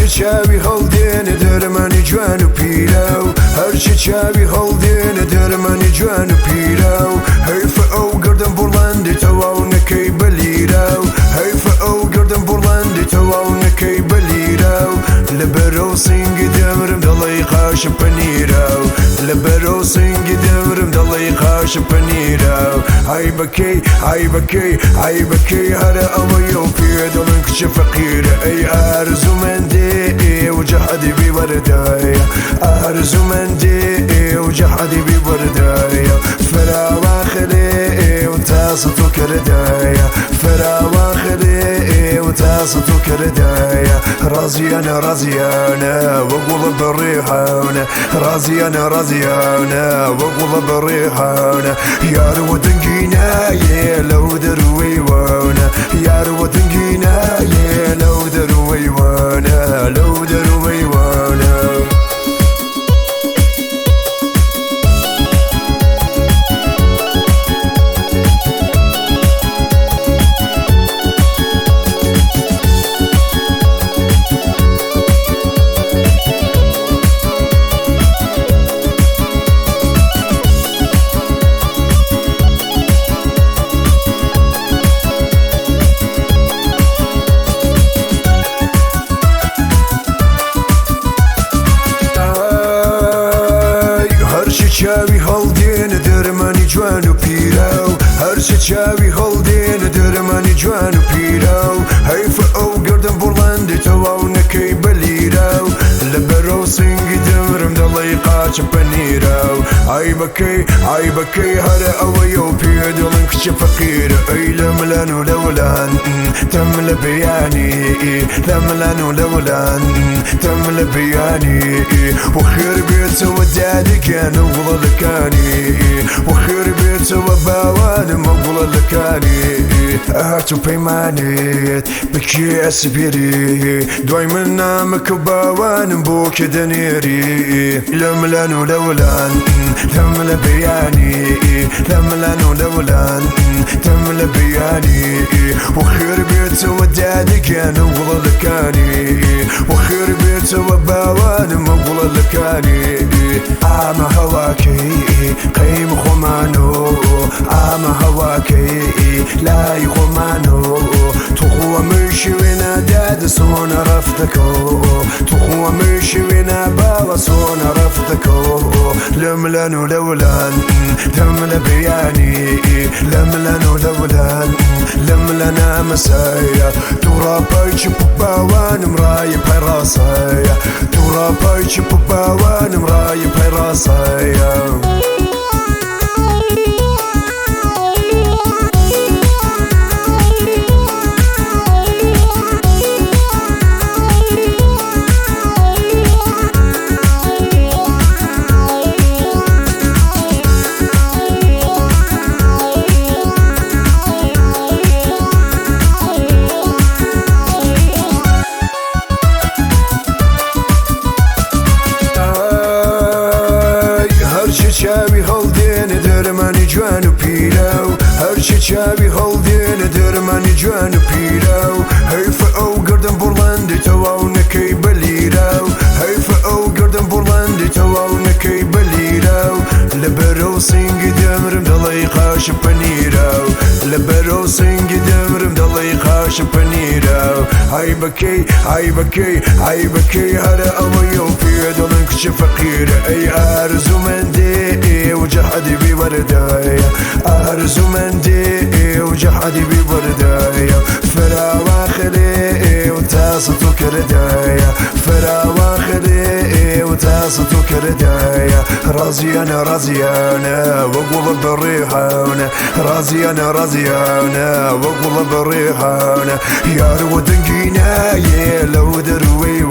هەرچی چاوی هەڵدێنە دەرمانی جوان و پیرە و هەرچی چاوی هەڵدێنە دەرمانی جوان و پیرە و هەیفە ئەو گردم بوڵەندی تەواو نەکەی بەلیرە و هەیفە ئەو گردم بوڵەندی تەواو نەکەی بەلیرە و لەبەرەو سنگی دەمرم دەڵێی قاشم پەنیرە و لەبەرەو سنگی دەمرم دەڵێی قاشم پەنیرە و عەیبەکەی عەیبەکەی عەیبەکەی هەرە ئەوەیە و پێ دەڵێن کچە فەقیرە ئەی ئارزومەندێ و جەحدی بیوەردایە ئارزومەندێ و جەحدی بیوەردایە فراوان خلێ و تاسە تۆ کردایە فراوان خلێ و تاسە تۆ کردایە ڕازیانە ڕازیانە وەگوڵە بەڕێحانە ڕازیانە ڕازیانە وەگوڵە بەڕێحانە یار و دەنگی نایێ لەو دەروەی وانە یار و دەنگی نایێ لەو دەروەی وانە لەو دەروەی وانە. هەرچی چاوی هەڵدێنە دەرمانی جوان و پیرە و هەرچی چاوی هەڵدێنە دەرمانی جوان و پیرە و هەیفە ئەو گردم بوڵەندی تەواو نەکەی بەلیرە و لەبەرەو سنگی دەمرم دەڵێی قاچم پەنیرە و عەیبەکەی عەیبەکەی هەرە ئەوەیە و پێ دەڵێن کچە فەقیرە ئەی لەملان و لەولان تەم لە بیانی لەملان و لەولان تەم لە بیانی وخێر بێتەوە دادیکیان و گوڵەکانی وخێر بێتەوە باوانم و گوڵەکانی هات و پەیمانێت بکێ ئەسپێری دوای من نامەکە و باوانم بۆ کێ دەنێری لەملان و لەولان تەم لە بیانی لەملان و لەولان تەم لە بیانی وخێر بێتەوە دادیکیان و گوڵەکانی وخێر بێتەوە باوانم و گوڵەکانی ئامە هەواکەی قەیم خۆمانۆ ئامە هەواکەی لای خۆمانۆ تخوا مشوێنە داد سۆنە ڕەفتەکۆ تخوا مشوێنە باوە سۆنە ڕەفتەکۆ لەملان و لەولان تەم لە بیانی لەملان و لەولان لەملەنا مەسایە توڕاپای چپ و باوانم ڕای پەڕاسایە توڕاپای چپ و باوانم ڕای پەڕاسایە. هەرچی چاوی هەڵدێنە دەرمانی جوان و پیرە و هەرچی چاوی هەڵدێنە دەرمانی جوان و پیرە و هەیفە ئەو گردم بوڵەندی تەواو نەکەی بەلیرە و هەیفە ئەو گردم بوڵەندی تەواو نەکەی بەلیرە و لەبەرەو سنگی دەمرم دەڵێی قاشم پەنیرە و لەبەرەو سنگی دەمرم دەڵێی قاشم پەنیرە و عەیبەکەی عەیبەکەی عەیبەکەی هەرە ئەوەیە و پێ دەڵێن کچە فەقیرە ئەی ئارزومەندێ و جەحدی بیوەردایە ئارزومەندێ و جەحدی بیوەردایە فراوان خلێ و تاسە تۆ کردایە فراوان خلێ و تاسە تۆ کردایە ڕازیانە ڕازیانە وەگوڵە بەڕێحانە ڕازیانە ڕازیانە وەگوڵە بەڕێحانە یار و دەنگی نایێ لەو دەروەی